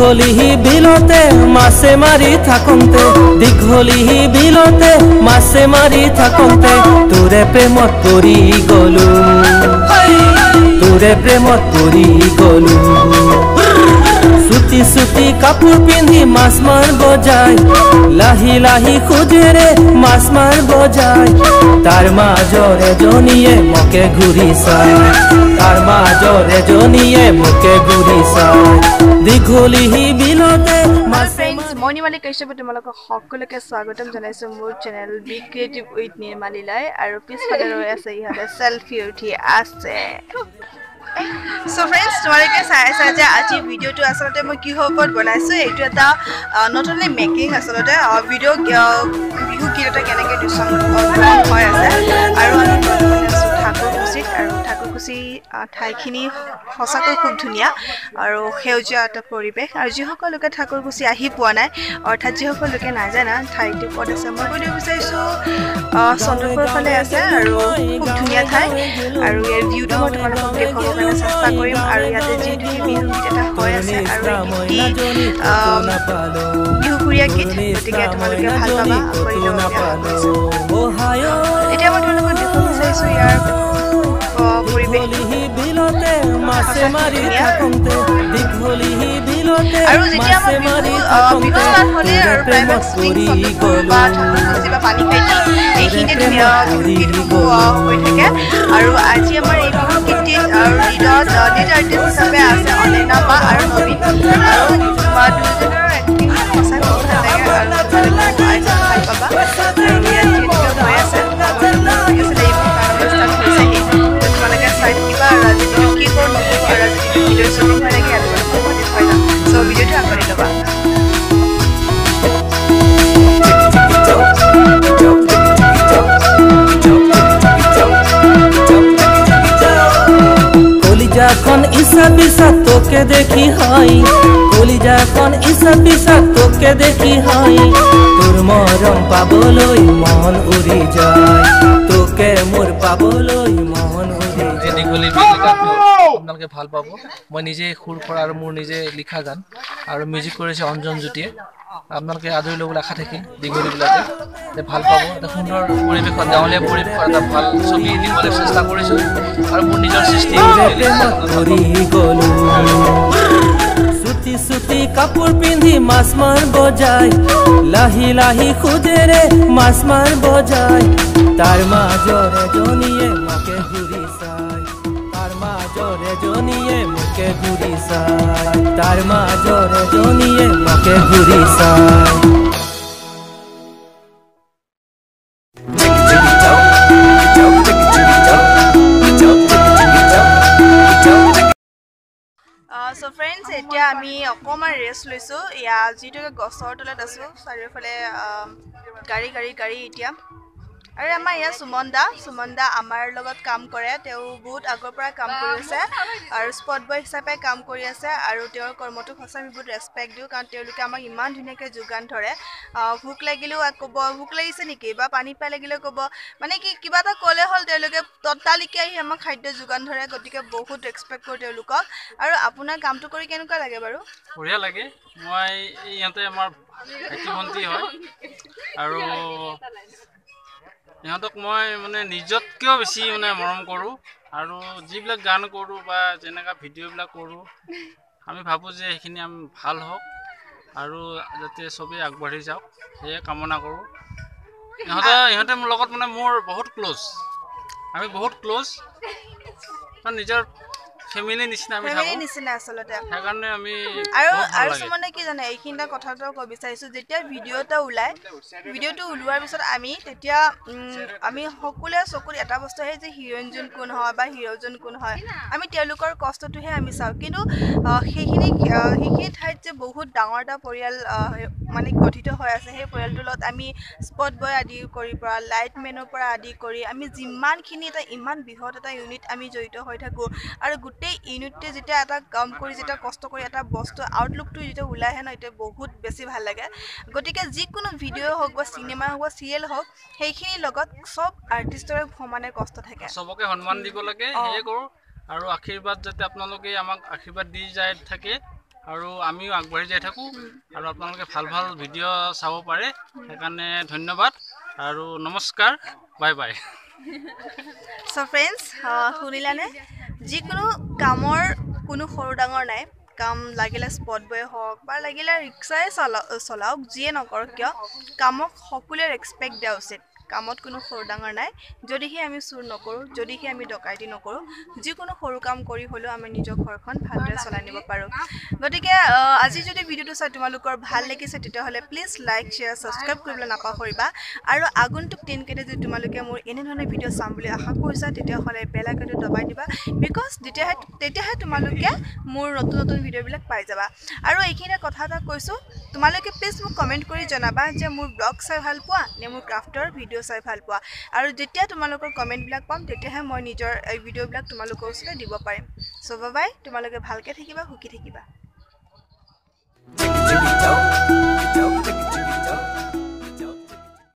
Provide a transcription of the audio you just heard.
দীঘলি বিলতে মাছে মাৰি থাকোঁতে, দীঘলি বিলতে মাছে মাৰি থাকোঁতে, তোৰে প্ৰেমত পৰি গলো, তোৰে প্ৰেমত পৰি গলো। চুটি চুটি কাপোৰ পিন্ধি মাছ মাৰিব যায়, লাহি লাহি খোজেৰে মাছ মাৰিব যায়, তাৰ মাজৰ এজনীয়ে মোকে ঘূৰি চায়, তাৰ মাজৰ এজনীয়ে মোকে ঘূৰি চায়। দীঘলি বিলতে। ফ্ৰেণ্ডছ, মই নিৰ্মালী কাশ্যপে তোমালোকক সকলোকে স্বাগতম জনাইছোঁ মোৰ চেনেল বি ক্ৰিয়েটিভ উইথ নিৰ্মালীলৈ। আৰু পিছফালে ৰৈ আছে ইহঁতে, চেলফি উঠি আছে। চ' ফ্ৰেণ্ডছ, তোমালোকে চাই আছা যে আজি ভিডিঅ'টো আচলতে মই কিহৰ ওপৰত বনাইছোঁ। এইটো এটা not only making, আচলতে ভিডিঅ' বিহু গীত এটা কেনেকৈ দৃশ্যমান হৈ আছে। আৰু আমি বৰ্তমানে আছোঁ ঠাকুৰকুছিত, আৰু ঠাকুৰকুছি ঠাইখিনি সঁচাকৈ খুব ধুনীয়া আৰু সেউজীয়া এটা পৰিৱেশ। আৰু যিসকল লোকে ঠাকুৰকুছি আহি পোৱা নাই, অৰ্থাৎ যিসকল লোকে নাজানা ঠাইটো ক'ত আছে, মই কৈ দিব বিচাৰিছোঁ চন্দ্ৰপুৰৰ ফালে আছে আৰু খুব ধুনীয়া ঠাই। আৰু ইয়াৰ ভিউটো মই তোমালোকক দেখুৱাবৰ কাৰণে চেষ্টা কৰিম। আৰু ইয়াতে যিহেতুকে বিহু গীত এটা হৈ আছে আৰু এই গীতটি বিহুসুৰীয়া গীত, গতিকে তোমালোকে ভাল পাবা কৰি ল'ব বুলি আশা কৰিছোঁ। এতিয়া মই তোমালোকক দেখুৱাব বিচাৰিছোঁ ইয়াৰ পৰিৱেশটো। আৰু যেতিয়া আমাৰ বিহু ষ্টাৰ্ট হ'লে আৰু প্ৰায়ভাগ শ্বুটিং চন্দ্ৰপুৰ বা ঠাকুৰকুছি বা পানীখাইতি এইখিনিতে ধুনীয়া বিহু গীতসমূহ হৈ থাকে। আৰু আজি আমাৰ এই বিহু গীতটিত লিডত লিড আৰ্টিষ্ট হিচাপে আছে অনন্যা বা আৰু নবীন, আৰু দুয়োজনৰ এক্টিং সঁচাই খুব ভাল লাগে আৰু তোমালোকেও ভাল পাবা। আৰু ইয়াত যিহেতুকে হৈ আছে, ষ্টাৰ্ট হৈছেহি, তোমালোকে চাই থাকিবা। আৰু আজি দিনত কি কৰোঁ নকৰোঁ আৰু আজি দিনত ভিডিঅ' শ্বুটিং হৈ থাকে, তোমালোকক মই দেখুৱাই যাম। চ' ভিডিঅ'টো আগবাঢ়ি ল'বা। কলিজাখন ইসা পিসা তোকে দেখি হাই, কলিজাখন ইসা পিসা তোকে দেখি হাই, তোৰ মৰম পাবলৈ মন উৰি যায়, তোকে মোৰ পাবলৈ মন উৰি এই দীঘলী বিল গানটো আপোনালোকে ভাল পাব। মই নিজে সুৰ কৰা আৰু মোৰ নিজে লিখা গান, আৰু মিউজিক কৰিছে অঞ্জন জ্যোতিয়ে। আপোনালোকে আদৰি ল'বলৈ আশা থাকিল। দীঘলী বিলাতে ভাল পাব। এটা সুন্দৰ পৰিৱেশত, গাঁৱলীয়া পৰিৱেশত এটা ভাল ছবি দিবলৈ চেষ্টা কৰিছোঁ আৰু মোৰ নিজৰ সৃষ্টি। চুটি চুটি কাপোৰ পিন্ধি মাছ মাৰিব যায়, লাহি লাহি খোজেৰে মাছ মাৰিব যায়, তাৰ মাজৰ এজনীয়ে মোকে ঘূৰি চায়, তাৰ মাজৰ এজনীয়ে মোকে ঘূৰি চায়, তাৰ মাজৰ এজনীয়ে মোকে ঘূৰি চায়। চ' ফ্ৰেণ্ডছ, এতিয়া আমি অকণমান ৰেষ্ট লৈছোঁ। ইয়াত যিটো গছৰ তলত আছোঁ, চাৰিওফালে গাড়ী গাড়ী গাড়ী এতিয়া। আৰু আমাৰ ইয়াত সুমন দা, সুমন দা আমাৰ লগত কাম কৰে। তেওঁ বহুত আগৰ পৰা কাম কৰি আছে আৰু স্পট বয় হিচাপে কাম কৰি আছে। আৰু তেওঁৰ কৰ্মটোক সঁচাই আমি বহুত ৰেচপেক্ট দিওঁ, কাৰণ তেওঁলোকে আমাক ইমান ধুনীয়াকৈ যোগান ধৰে। ভোক লাগিলেও ক'ব ভোক লাগিছে নেকি, বা পানী পাই লাগিলেও ক'ব, মানে কি কিবা এটা ক'লে হ'ল তেওঁলোকে ততালিকে আহি আমাক খাদ্য যোগান ধৰে। গতিকে বহুত ৰেচপেক্ট কৰোঁ তেওঁলোকক। আৰু আপোনাৰ কামটো কৰি কেনেকুৱা লাগে বাৰু? বঢ়িয়া লাগে। মই ইহঁতে আমাৰ ভাইটি ভণ্টি হয় আৰু ইহঁতক মই মানে নিজতকৈও বেছি মানে মৰম কৰোঁ। আৰু যিবিলাক গান কৰোঁ বা যেনেকুৱা ভিডিঅ'বিলাক কৰোঁ, আমি ভাবোঁ যে সেইখিনি আমি ভাল হওক আৰু যাতে চবেই আগবাঢ়ি যাওক, সেয়ে কামনা কৰোঁ। ইহঁতে মোৰ লগত মানে মোৰ বহুত ক্ল'জ, আমি বহুত ক্ল'জ, কাৰণ নিজৰ ফেমিলি নিচিনা আমি ফেমিলি নিচিনা আচলতে। সেইকাৰণে আমি আৰু আৰু মানে কি জানে, এইখিনি কথা এটা ক'ব বিচাৰিছোঁ, যেতিয়া ভিডিঅ' এটা ওলায়, ভিডিঅ'টো ওলোৱাৰ পিছত আমি তেতিয়া আমি সকলোৱে চকুত এটা বস্তু আহে যে হিৰইনজন কোন হয় বা হিৰ'জন কোন হয়, আমি তেওঁলোকৰ কষ্টটোহে আমি চাওঁ। কিন্তু সেইখিনি ঠাইত যে বহুত ডাঙৰ এটা পৰিয়াল মানে গঠিত হৈ আছে, সেই পৰিয়ালটোৰ লগত আমি স্পট বয় আদি কৰি পৰা লাইটমেনৰ পৰা আদি কৰি আমি যিমানখিনি এটা ইমান বৃহৎ এটা ইউনিট আমি জড়িত হৈ থাকোঁ। আৰু গোটেই ইউনিটটোৱে যেতিয়া এটা কাম কৰি, যেতিয়া কষ্ট কৰি এটা বস্তু আউটলুকটো যেতিয়া ওলাই আহে ন, এতিয়া বহুত বেছি ভাল লাগে। গতিকে যিকোনো ভিডিঅ' হওক বা চিনেমা হওক বা চিৰিয়েল হওক, সেইখিনিৰ লগত চব আৰ্টিষ্টৰে সমানে কষ্ট থাকে। চবকে সন্মান দিব লাগে, সেয়ে কৰোঁ। আৰু আশীৰ্বাদ যাতে আপোনালোকে আমাক আশীৰ্বাদ দি যায় থাকে, আৰু আমিও আগবাঢ়ি যাই থাকোঁ আৰু আপোনালোকে ভাল ভাল ভিডিঅ' চাব পাৰে। সেইকাৰণে ধন্যবাদ আৰু নমস্কাৰ, বাই বাই। চ' ফ্ৰেণ্ডছ, শুনিলানে, যিকোনো কামৰ কোনো সৰু ডাঙৰ নাই। কাম লাগিলে স্পট বয় হওক বা লাগিলে ৰিক্সাই চলাওক, যিয়ে নকৰক কিয়, কামক সকলোৱে ৰেচপেক্ট দিয়া উচিত। কামত কোনো সৰু ডাঙৰ নাই। যদিহে আমি চুৰ নকৰোঁ, যদিহে আমি ডকাইতি নকৰোঁ, যিকোনো সৰু কাম কৰি হ'লেও আমি নিজৰ ঘৰখন ভালদৰে চলাই নিব পাৰোঁ। গতিকে আজি যদি ভিডিঅ'টো চাই তোমালোকৰ ভাল লাগিছে, তেতিয়াহ'লে প্লিজ লাইক, শ্বেয়াৰ, ছাবস্ক্ৰাইব কৰিবলৈ নাপাহৰিবা। আৰু আগন্তুক দিনকেইটা যদি তোমালোকে মোৰ এনেধৰণৰ ভিডিঅ' চাম বুলি আশা কৰিছা, তেতিয়াহ'লে বেল আইকনটো দবাই দিবা, because তেতিয়াহে তোমালোকে মোৰ নতুন নতুন ভিডিঅ'বিলাক পাই যাবা। আৰু এইখিনিতে কথা এটা কৈছোঁ, তোমালোকে প্লিজ মোক কমেণ্ট কৰি জনাবা যে মোৰ ব্লগ চাই ভাল পোৱা নে মোৰ ক্ৰাফ্টৰ ভিডিঅ' চাই ভাল পোৱা। আৰু যেতিয়া তোমালোকৰ কমেণ্টবিলাক পাম, তেতিয়াহে মই নিজৰ এই ভিডিঅ'বিলাক তোমালোকৰ ওচৰলৈ দিব পাৰিম। চ' বাই বাই, তোমালোকে ভালকৈ থাকিবা, সুখী থাকিবা।